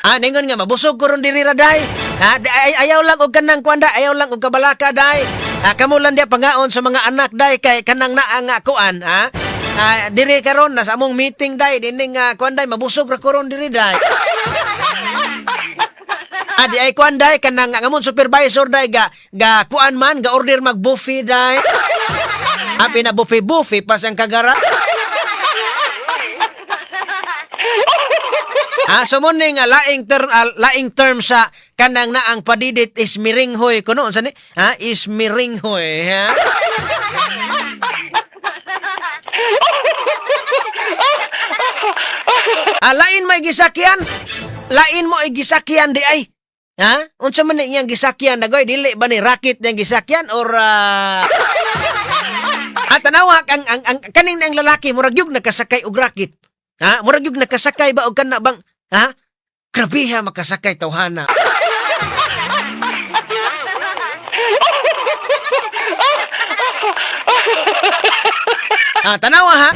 Ah, ningon nga mabusog ko ron diri ra day. Ha, ay, ayaw lang og kanang kuan day, ayaw lang og kabalaka day. Ah, kamo lang dia pangaon sa mga anak day kay kanang naa nga kuan, ha. Ah, diri karon nasa among meeting day, dining nga kuan day, mabusog ra ko ron diri day. Ah, di ay kuan day kanang ang among supervisor day ga ga kuan man ga order mag buffet day. Ah, pina buffet buffet pa siyang kagara. Ah, so mo ni nga laing term sa kanang naang padidit is miringhoy kuno unsa ni? Ha, is miringhoy, ha? Ah, lain may gisakyan. Lain mo ay gisakyan di ay. Ha? Unsa man ni iyang gisakyan dagoy, dili ba ni racket niyang gisakyan or ah, tanawa ang kaning ang lalaki murag yug nakasakay og racket. Ha? Murag yug nakasakay ba og kana bang, ha? Grabeha makasakay tawhana. Ah, tanawa ha.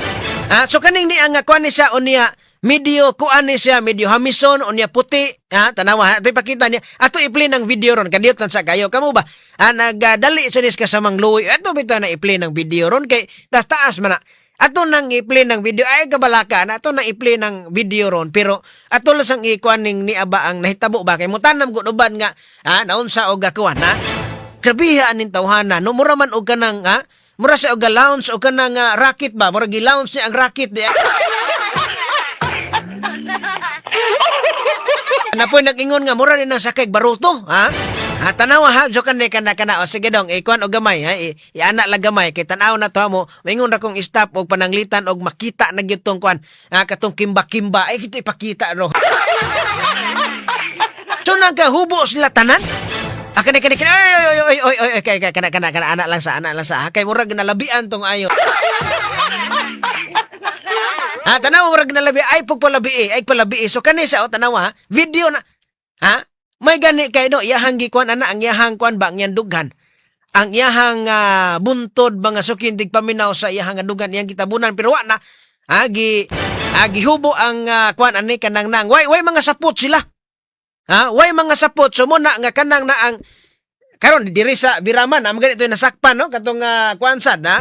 Ah, so kaning ni ang kuan ni siya unya medyo kuan ni siya medyo hamison unya puti, ha, tanawa ha. Ato ipakita niya. Ato i-play ng video ron kadiyot lang sa kayo kamo ba. Ah, nagdali sa nis kasamang luwi. Ato bitaw na i-play ng video ron kay tas taas man na. Ato nang i-play ng video ay kabalaka na ato nang i-play ng video ron, pero ato lang sang ikuan ning niaba ang nahitabo ba kay mutanam gud uban nga ha naunsa og gakuan ha. Grabiha aning tawhana, no? Mura man og kanang ha, mura sa og launch og kanang rocket ba, mura gi-launch niya ang rocket di. Napoy nag-ingon nga mura ni nang sakay baruto ha. Ha, tanawa ha, jo kan kana kana o sige dong, ikuan og gamay ha, iana lang gamay kay tan-aw na to ha mo. Maingon ra kong stop og pananglitan og makita na gyud tong kuan ha, katong kimba-kimba ay kito ipakita ro. So nagkahubo sila tanan. Ah, kani kani kani, ay ay ay ay ay ay, kay kay kana kana kana, anak lang sa ha, kay murag nalabian tong ayo. Ha, tanawa, murag nalabi ay pugpalabi eh, ay palabi eh. So kani sa o tanawa ha, video na ha. May gani kay no iyahang gikuan ana ang iyahang kuan ba ang iyang dughan. Ang iyahang buntod, mga sukindig paminaw, sa iyahang dugan iyang gitabunan, pero wa na ha, gi ha, gihubo ang kuan ani kanang nang way way mga sapot sila. Ha, way mga sapot, so mo na nga kanang na ang karon diri sa Biraman am ganito nasakpan no katong kuan sad ha.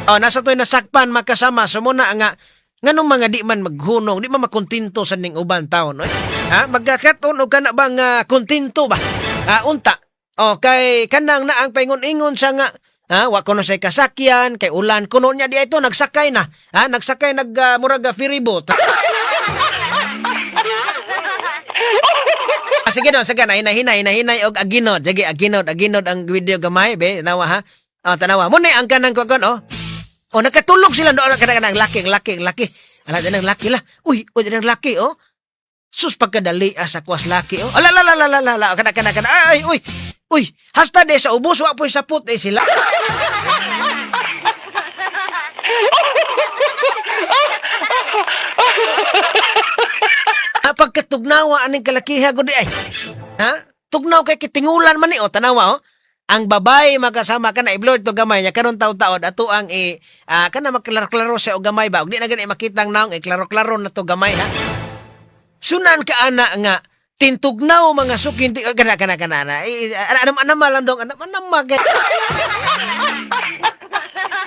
Oh, nasa to'y nasakpan makasama, so mo na nga nganong mga di man maghunong, di man makontento sa ning uban taon, no? Ha, magkakat-on og kana bang kontento ba? Ha, unta. Oh, kay kanang na ang paingon-ingon sa nga ha, wa kuno say kasakyan kay ulan kuno niya di ito nagsakay na. Ha, nagsakay nag murag ferry boat. Ah, sige no, sige na, hinay, hinay, hinay, hinay, og aginod. Sige, aginod, aginod ang video gamay, be, tanawa ha. Oh, tanawa. Muna ang kanang kuan oh. Oh, nakatulog sila doon kana kana ang laki, ang laki, ang laki. Ala din ang laki la. Uy, uy, din ang laki oh. Sus pagkadali sa kwas laki oh. Ala la la la la la la kana kana kana. Ay, uy. Uy, hasta de sa ubos wa po'y sapot eh sila. Ah, pagkatugnawa aning kalakiha gud ay. Ha? Tugnaw kay kitingulan man ni oh, tanawa oh. Ang babae makasama ka na i-blur to gamay niya karon taud-taod ato ang i kana maklaro-klaro sa og gamay ba, ug di na gani makitang naong iklaro-klaro na to gamay ha. Sunan ka ana nga tintugnaw mga sukin ti kana kana kana na ana ana ana lang dong ana ana mag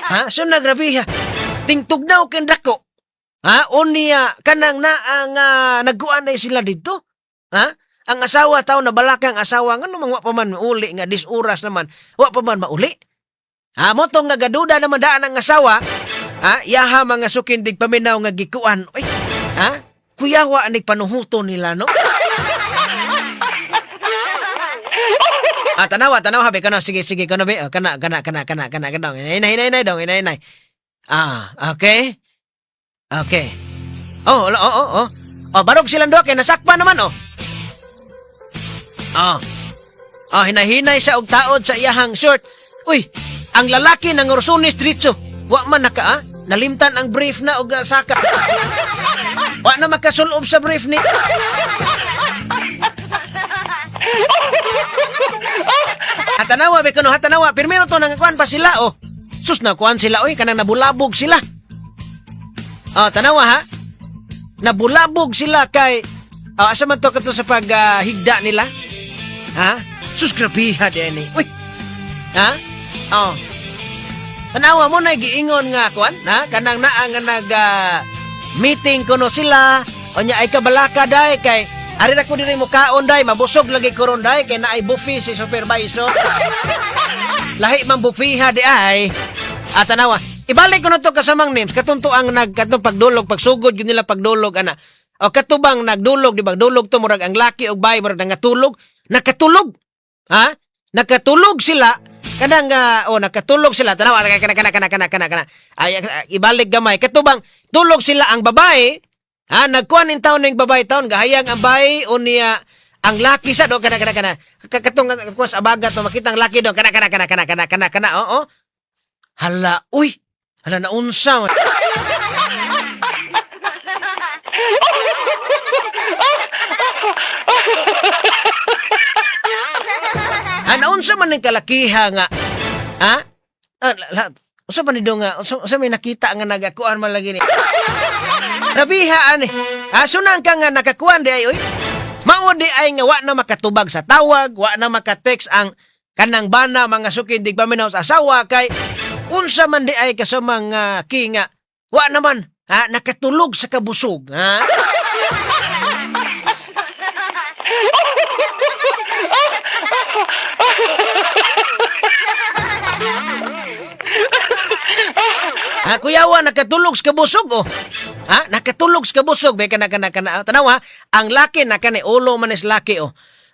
ha, so nagrabi ha, tingtugnaw ken dako ha, unya kanang naa nga nagkuan na sila dito ha. Ang asawa taw na balakang asawa ngano man wa pa man mauli nga dis oras naman wa pa man mauli ha, mo tong nga gaduda naman daan ang asawa ha, yaha mga sukindig paminaw nga gikuan, oy ha, kuyawa anig panuhuto nila no. Ah, tanawa, tanawa, habi kana, sige, sige, kana be, oh, kana, kana, kana, kana, kana, kana, hinay, hinay, hinay, dong, hinay, hinay. Ah, okay. Okay. Oh. Oh, barog silang duha kay nasakpan naman, oh. Oh. Oh, hinahinay siya og taod sa iyahang short. Uy, ang lalaki ng Orsones diretso. Wa man naka, ah. Nalimtan ang brief na og saka. Wa na makasulob sa brief ni. Hatanawa be kuno, hatanawa. Pirmero to nang kuan pa sila oh. Sus na kuan sila oy, kanang nabulabog sila. Oh, tanawa ha. Nabulabog sila kay oh, asa man to kato sa paghigda nila? Ha? Sus grabiha di ni. Uy. Ha? Oh. Tanawa mo na giingon nga kuan, ha? Kanang naa nga nag meeting kuno sila. Unya ay kabalaka day kay ari na ko diri mo kaon day, mabusog lagi ko ron day kay naay buffet si supervisor. Lahi man buffet ha di ay. At tanawa, ibalik ko na to kasamang names katunto ang nag katong pagdulog, pagsugod yun nila pagdulog ana. O katubang nagdulog di ba? Dulog to murag ang laki og bay murag nangatulog, nakatulog. Ha? Nakatulog sila kanang oh, nakatulog sila, tanawa, kana kana kana kana kana kana ay ibalik gamay, katubang tulog sila ang babae ha, nagkuan nin taon ning babae taon gahayang ang babae unya ang laki sa do kana kana kana katong kuan sa abaga to makita ang laki do kana kana kana kana kana kana kana, oo, hala, uy, hala, naunsa man. Ha, naunsa man ning kalakiha nga ha. Ah, unsa man ni do nga unsa, unsa may nakita nga nagakuan man lagi ni Rabiha ani. Ha, sunan ka nga nakakuan di ay oy. Mao di ay nga wa na makatubag sa tawag, wa na makatext ang kanang bana, mga sukindig paminaw, sa asawa kay unsa man di ay kasamang kinga Wa naman, ha, nakatulog sa kabusog, ha? Ha, kuyawa, nakatulog sa kabusog, oh. Ha, nakatulog sa kabusog. Be, kana, kana, kana. Tanawa, ang laki na kani, ulo man is laki, oh.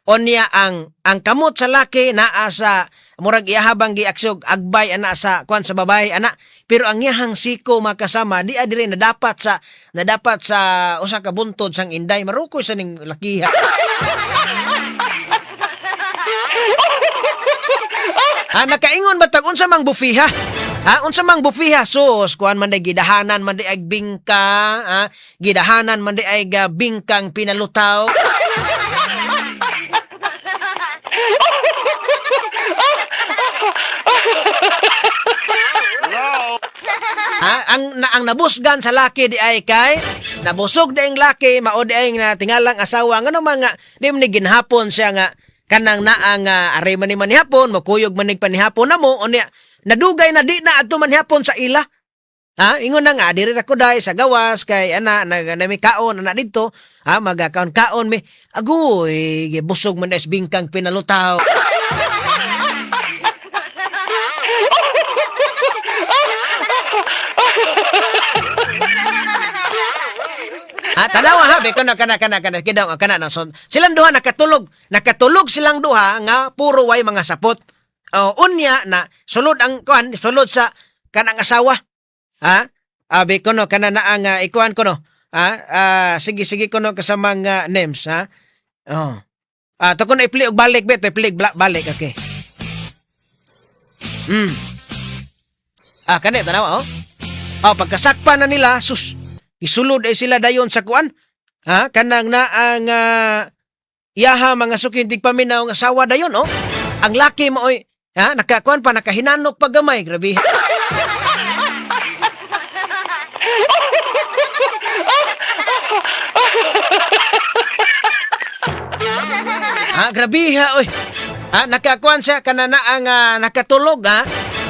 Onya, ang kamot sa laki naa sa, murag iyahabang giaksog, agbay, ana sa, kwan sa babae, ana. Pero ang iyahang siko makasama, di adiri na dapat sa usa ka buntod sang inday, marukoy sa ning lakiha. Ha, nakaingon ba tag unsa mang bufiha? Ha, unsa mang bufiha? Sus, kuan man day gidahanan man day ag bingka, ha? Gidahanan man day ay ga bingkang pinalutaw. Ha, ang nabusgan sa laki di ay kay nabusog di ang laki, mao di ay nga tingalang asawa, ngano mga di man ni ginhapon siya nga kanang naa nga aray man ni manihapon, mokuyog man ni panihapon na mo, unya nadugay na di na adto manihapon sa ila. Ha, ingon na nga diri ra ko day sa gawas kay ana nag nami kaon ana didto, ha, magakaon kaon mi, agoy, busog man is bingkang pinalutaw. Ha, tanawa ha, beko na kana kana kana kidaw kana na. So, silang duha nakatulog. Nakatulog silang duha nga puro way mga sapot. Oh, unya na sulod ang kuan, sulod sa kanang asawa. Ha? Abi ko no kana na ang ikuan ko no. Ha? Ah, sige sige ko no kasamang names, ha. Oh. Ah, to ko na i-play og balik bet, i-play balik, okay. Ah, kani tanawa oh. Oh, pagkasakpa na nila, sus, isulod ay sila dayon sa kuan. Ha? Kanang na ang yaha mga sukin tigpaminaw ang asawa dayon, oh. Ang laki mo oy, ha? Nakakuan pa, nakahinanok pa gamay, grabe. Ha, grabe ha, oy. Ha, nakakuan siya kana na ang nakatulog, ha.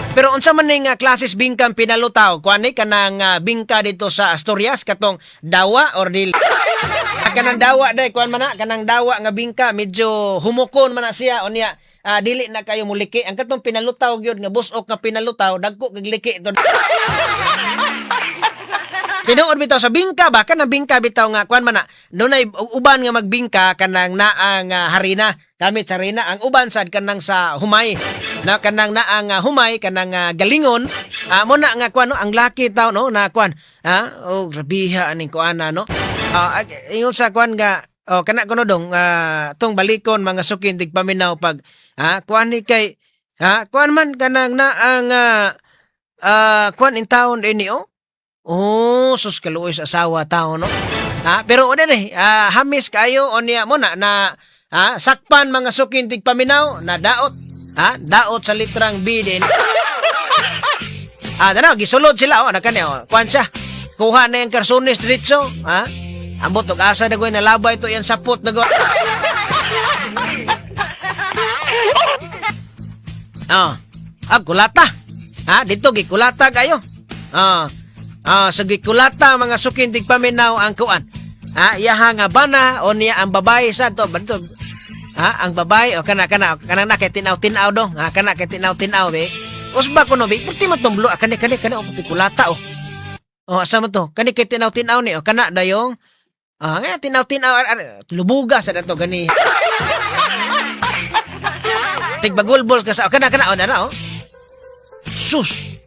Pero unsa man ning klases bingkang pinalutaw? Kuan ni kanang bingka dito sa Asturias katong dawa or dili? Ah, kanang dawa day kuan man na kanang dawa nga bingka medyo humukon man na siya, unya dili na kayo muliki. Ang katong pinalutaw gyud nga busok nga pinalutaw, dagko kag liki to. Tinuod bitaw sa bingka ba, kanang bingka bitaw nga kuan man na dunay uban nga magbingka kanang naa nga harina, gamit sa harina, ang uban sad kanang sa humay na kanang naa nga humay kanang galingon, mo na nga kuan no, ang laki taw no na kuan, ha, oh, grabiha aning kuana no. Ingon sa kuan nga oh, kana kuno dong tong balikon mga sukin tigpaminaw pag ha kuan ni kay ha kuan man kanang naa nga kuan in town ini oh. Oh, sus, kaluoy sa asawa tao no. Ha, pero una ni, hamis kayo unya mo na na ha, sakpan mga sukin tigpaminaw na daot. Ha, daot sa litrang B din. Ah, dano gisulod sila oh, nakani oh. Kuan siya. Kuha na yung karsunis diretso, ha? Ambot og asa na goy nalabay to yan sapot na goy. Oh. Ah, kulata. Ha, dito gikulata kayo. Ah. Ah, sa gikulata mga sukin tigpaminaw ang kuan. Ha, iyaha nga bana o niya ang babae sa to, ba dito. Ha, ang babae o kana kana kana na kay tinaw-tinaw do. Ha, kana kay tinaw-tinaw be. Usba ko no be, puti mo tumblo, ah, kani kani kani o puti kulata oh. Oh, asa mo to? Kani kay tinaw-tinaw ni oh, kana dayong. Ah, nga tinaw-tinaw lubuga sa dato gani. Tigbagulbol ka sa oh, kana kana oh, na oh. Sus.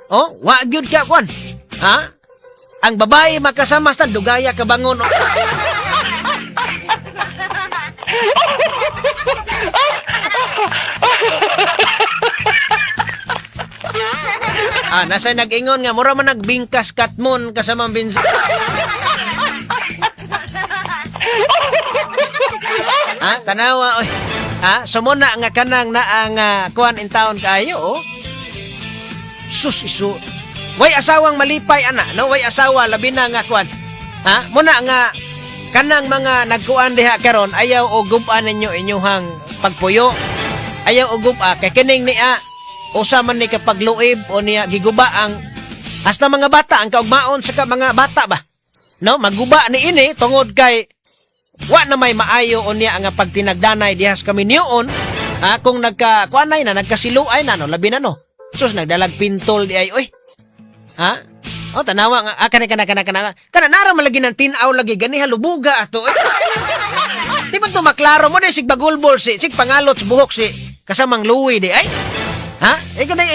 Oh, wa gyud ka kwan. Ha? Ang babae makasama sa dugaya ka bangon. Oh. Ah, nasa nag-ingon nga mura man nagbingkas katmon kasama bins. Ha, tanawa oy. Ha, sumuna nga kanang naa nga kuan in town kaayo oh. Sus isu. Way asawang malipay ana, no? Way asawa labi na nga kuan. Ha? Muna nga kanang mga nagkuan diha karon ayaw og gub-a ninyo inyuhang pagpuyo. Ayaw og gub-a kay kining niya usa man ni kapagluib o niya giguba ang Hasta mga bata ang kaugmaon sa mga bata ba. No, maguba ni ini tungod kay wa na may maayo unya nga pagtinagdanay diha sa kaminyoon, ha, kung nagka kuanay na nagkasiluay na, no, labi na, no. Sus, nagdalag pintol di ay, oy. Ha? Oh, tanawa nga, ah, kana kana kana kana. Kana nara malagi ng tin-aw lagi ganiha lubuga ato. Eh. Di ba to maklaro mo di sig bagulbol si sig pangalot sa buhok si kasamang Louie di ay? Ha? E kana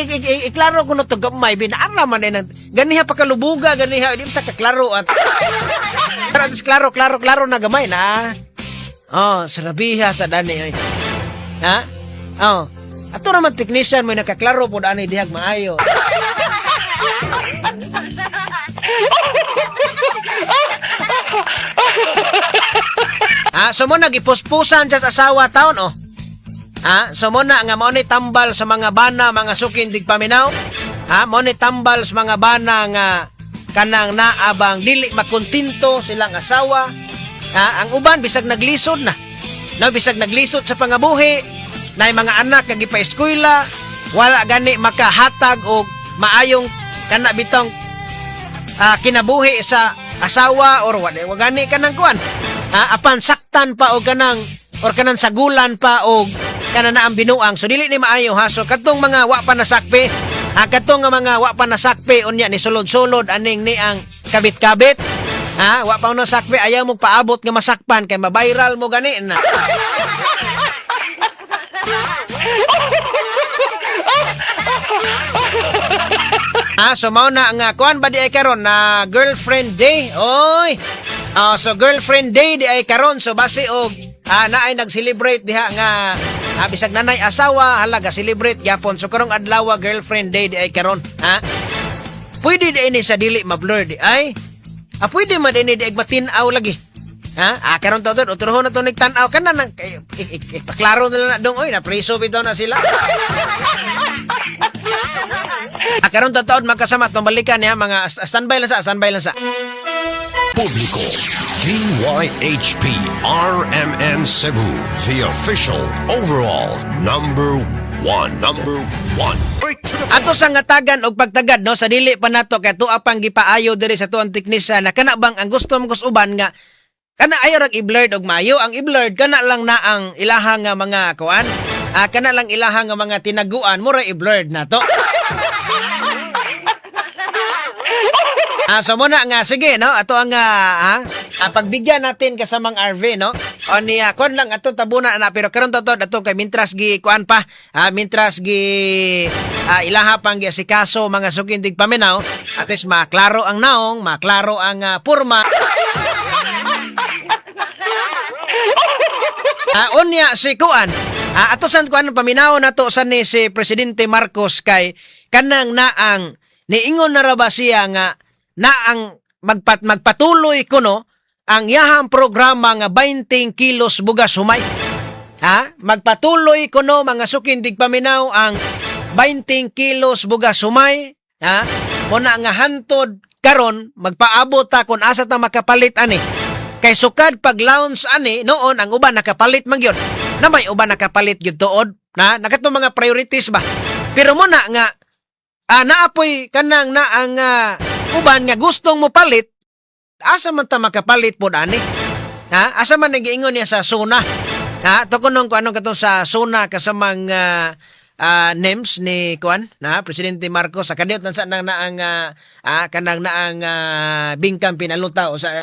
iklaro ko no to gamay binaara man eh ng ganiha pa kalubuga ganiha di ta kaklaro at pero at least klaro klaro klaro na gamay na. Oh, sarabiha sa dani oy. Ha? Oh. Ato raman technician mo nakaklaro pod ani dihag maayo. Ah, so mo nagipuspusan sa asawa taon, oh. Ha? So mo na nga mao ni tambal sa mga bana, mga sukin digpaminaw. Ha? Mao ni tambal sa mga bana nga kanang naabang dili makontento silang asawa. Ha? Ang uban bisag naglisod na. No, bisag naglisod sa pangabuhi, na mga anak nga gipa-eskwela, wala gani makahatag og maayong kana bitong kinabuhi sa asawa or wa gani kanang kuan. Ah, apan saktan pa og kanang or kanang sagulan pa og kana na ang binuang. So dili ni maayo, ha. So kadtong mga wa pa nasakpi, ha, kadtong nga mga wa pa nasakpi unya ni sulod-sulod aning ni ang kabit-kabit. Ha, wa pa nasakpi, ayaw mo paabot nga masakpan kay ma-viral mo gani na. Ah, so mao na nga kuan ba di ay karon na Girlfriend Day? Oy. Ah, so Girlfriend Day di ay karon, so base og naay nag-celebrate diha nga bisag nanay asawa halaga celebrate gyapon. So karong adlaw Girlfriend Day di ay karon, ha? Pwede di ini sa dili ma-blur di ay. Ah, pwede man ini di ay matin-aw lagi. Ha? Ah, karon to utrohon na to nagtan-aw kana nang ipaklaro nila na dong, oy, na preso bitaw na sila. Ah, karon taon magkasama itong balikan niya mga standby lang sa standby lang sa. Publiko. DYHP RMN Cebu, the official overall number one. Number one. Straight to the Ato sa ngatagan og pagtagad, no, sa dili pa nato kay tuwa pang gipaayo diri sa tuang teknisyan na kana bang ang gusto mo uban nga kana ayo rag i-blurred og maayo ang i-blurred kana lang na ang ilaha nga mga kuan, kana lang ilaha nga mga tinaguan mura i-blurred na to. Ah, so muna nga sige, no, ato ang pagbigyan natin kasamang RV, no. O niya kuan lang ato tabuna na pero karon to ato kay mintras gi kuan pa, mintras gi ilaha pang gi asikaso mga sukindig paminaw, at least maklaro ang naong, maklaro ang porma. Ah, unya si kuan. Ah, ato san kuan paminaw nato sa ni si Presidente Marcos kay kanang naang niingon na ra ba siya nga naang magpatuloy kuno ang yahang programa nga 20 kilos bugas humay. Ha? Magpatuloy kuno mga sukindig paminaw ang 20 kilos bugas humay, ha? Muna nga hantod karon magpaabot ta kung asa ta makapalit ani. Kay sukad pag launch ani noon ang uban nakapalit man gyud. Na may uban nakapalit gyud tuod na nakatong mga priorities ba. Pero muna nga naapoy kanang na ang uban nga gustong mo palit, asa man ta makapalit pod ani? Ha? Asa man nagiingon niya sa SONA? Ha? To kunong kung anong katong sa SONA kasamang names ni kuan na Presidente Marcos sa kadiyot lang sa nang naang kanang naang bingkang pinaluta o sa.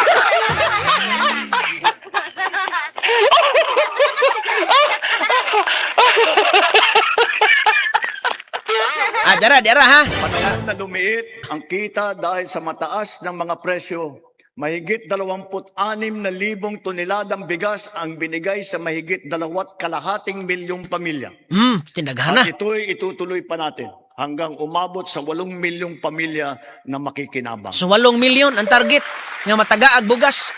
Ah, dara, dara ha. Panahon na lumiit ang kita dahil sa mataas ng mga presyo, mahigit 26,000 toneladang bigas ang binigay sa mahigit 2.5 milyong pamilya. Tinaghana. At ito'y itutuloy pa natin hanggang umabot sa 8 milyong pamilya na makikinabang. So 8 milyon ang target nga matagaag bugas.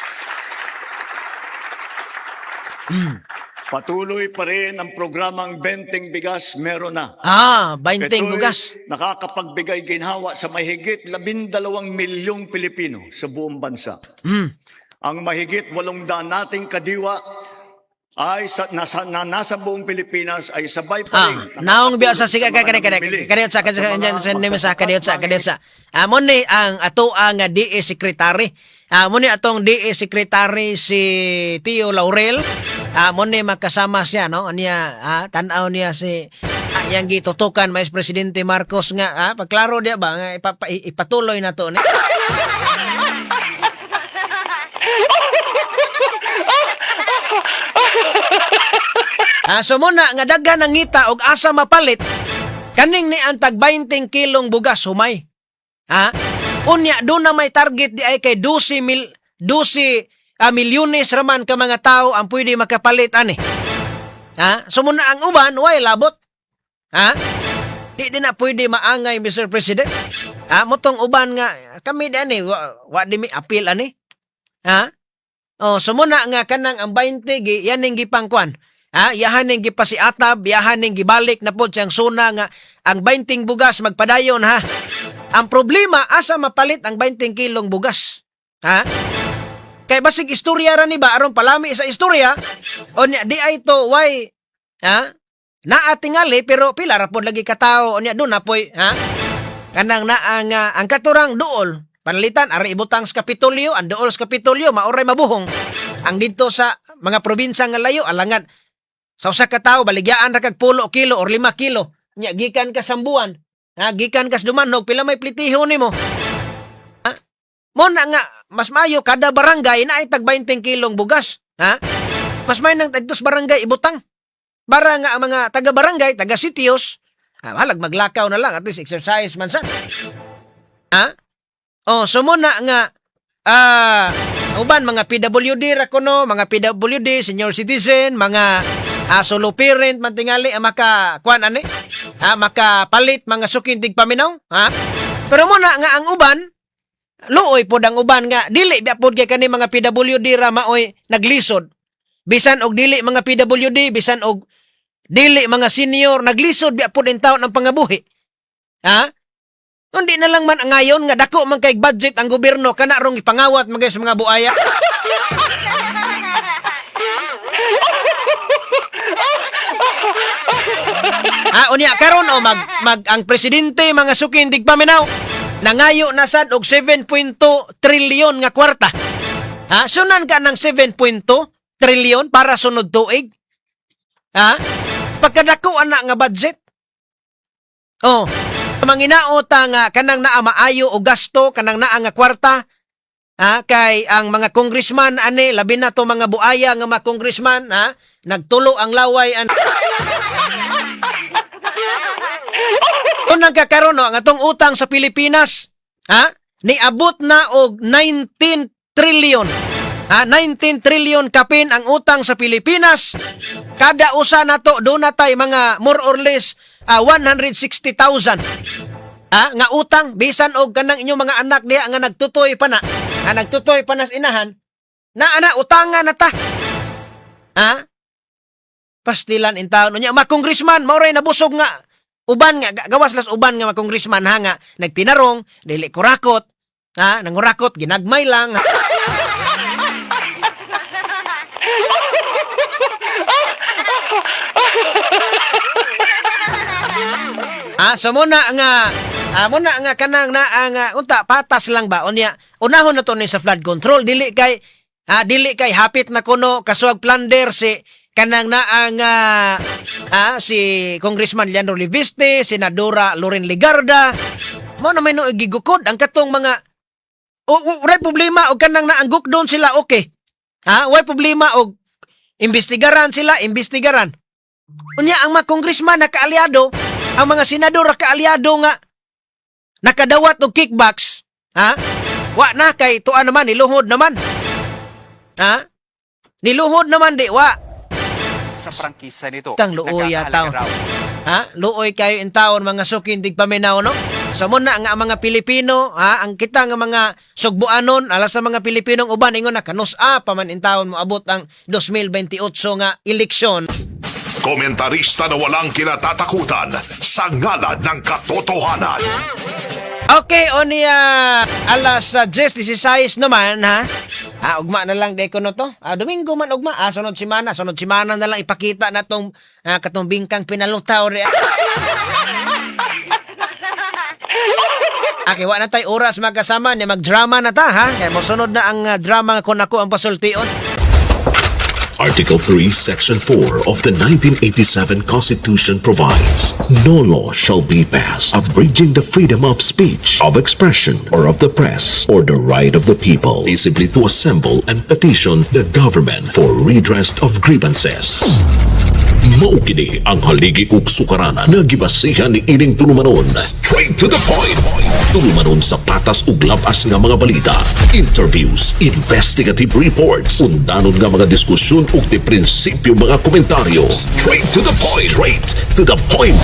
Patuloy pa rin ang programang Benteng Bigas Meron Na. Ah, 20 Ito'y bugas. nakakapagbigay ginhawa sa mahigit 12 milyong Pilipino sa buong bansa. Ang mahigit 800 nating kadiwa Ay sa, nasa, na, nasa buong Pilipinas ay sabay pa Ah, rin naong biya sa nakakatulong sige sa kay mga kay kay namimili kay sa at kay sa mga sa kay magsasaka sa at kay sa. Ah, mo ni ang ato ang DA secretary. Ah, mo ni atong DA secretary si Tio Laurel. Ah, mo ni magkasama siya, no? Niya tan-aw niya si yang gitutukan Vice Presidente Marcos nga pagklaro diya ba nga ipatuloy na to ni. Ah, so muna nga daghan ang ngita og asa mapalit kaning ni ang tag 20 kilong bugas humay. Ha? Unya do na may target di ay kay 12 mil 12 milyones raman ka mga tao ang pwede makapalit ani. Ha? So muna ang uban way labot. Ha? Di din na pwede maangay, Mr. President. Ha? Motong uban nga kami di ani wa di mi appeal ani. Ha? Oh, so muna nga kanang ang 20 gi yaning gipangkuan. Ha, yahan ning gipasiatab, yahan ning gibalik na pod siyang suna nga ang 20 bugas magpadayon, ha. Ang problema, asa mapalit ang 20 kilong bugas? Ha? Kay basig istorya ra ni ba aron palami sa istorya? O nya di ay to why, ha? Naa tingali pero pila ra pod lagi katawo, unya do na poy, ha? Kanang naa nga ang katurang duol panalitan ari ibutang sa Kapitolyo, ang duol sa Kapitolyo maoray mabuhong. Ang didto sa mga probinsya nga layo, alangan sa usa ka tawo baligyaan ra kag pulo kilo or 5 kilo. Nya gikan ka Sambuan, ha, gikan ka sa Dumanhog, pila may plitiho nimo? Ha? Mo na nga mas maayo kada barangay na ay tag 20 kilong bugas, ha? Mas maayo nang tagtos barangay ibutang. Para nga ang mga taga barangay, taga sitios, halag maglakaw na lang, at least exercise man sa. Ha? Oh, so mo na nga uban mga PWD ra kuno, mga PWD, senior citizen, mga solo parent man tingali ang maka kuan ani, ha, makapalit mga suking tigpaminaw, ha? Pero mo na nga ang uban luoy pod ang uban nga dili biya pod kay kani mga PWD ra maoy naglisod. Bisan og dili mga PWD, bisan og dili mga senior, naglisod biya pod intawon ang pangabuhi. Ha? Hindi na lang man ang ngayon nga dako man kay budget ang gobyerno kana rong ipangawat man kay sa mga buaya. Ah, unya karon o mag, mag ang presidente, mga suki tigpaminaw, nangayo na sad og 7.2 trilyon nga kwarta. Ha, sunan ka ng 7.2 trilyon para sunod tuig? Ha? Pagkadako ana nga budget. Oh, manginaota nga kanang naa maayo o gasto kanang naa nga kwarta. Ha, kay ang mga congressman ani, labi na to mga buaya nga mga congressman, ha, nagtulo ang laway an. Unang kakaroon, no, ang atong utang sa Pilipinas, ha, niabot na og 19 trillion. Ha, 19 trillion kapin ang utang sa Pilipinas. Kada usa nato do na tay mga more or less 160,000. Ha, nga utang bisan og kanang inyong mga anak diha nga nagtutoy pa na, nga nagtutoy pa na sa inahan, na ana utangan na ta. Ha? Pastilan in taon unya mga congressman mao ray nabusog nga uban nga gawas las uban nga mga congressman, ha, nga nagtinarong dili kurakot, ha, nangurakot ginagmay lang. Ah, so muna nga kanang naa nga unta patas lang ba unya unahon na to ni sa flood control, dili kay dili kay hapit na kuno kasuag plunder si kanang naa nga si Congressman Leandro Leviste, Senadora Loren Legarda. Mo na may no gigukod ang katong mga o, way problema og kanang naangguk doon sila, okay. Ha, way problema og imbestigaran sila, imbestigaran. Unya ang mga congressman nakaalyado, ang mga senador nakaalyado nga nakadawat og kickbacks, ha? Wa na kay tuan naman, niluhod naman. Ha? Niluhod naman di wa. Sa prangkisa nito. Tang luoy Nagkakahalaga taon. raw. Ha? Luoy kayo in taon, mga sukin tigpaminaw, no? So muna nga ang mga Pilipino, ha, ang kita nga mga sugbuanon ala sa mga Pilipinong uban ingon na kanus-a pa man in taon moabot ang 2028 nga eleksyon. Komentarista na walang kinatatakutan sa ngalan ng katotohanan. Okay, o niya alas 10:16 naman, ha. Ah, ugma na lang deko no to. Ah, Domingo man ugma. Ah, sunod semana, sunod semana na lang ipakita na tong katong bingkang pinalutaw re. Okay, wa na tay oras magkasama ni magdrama na ta, ha. Kay mosunod na ang drama nga kun ako ang pasultion. Article 3, Section 4 of the 1987 Constitution provides, "No law shall be passed abridging the freedom of speech, of expression, or of the press, or the right of the people peaceably to assemble and petition the government for redress of grievances." Mao kini ang haligi ug sukaranan nga gibasihan ni ining tulumanon. Straight to the point. Tulumanon sa patas ug labas nga mga balita, interviews, investigative reports, undanon nga mga diskusyon ug di prinsipyo mga komentaryo. Straight to the point. Straight to the point.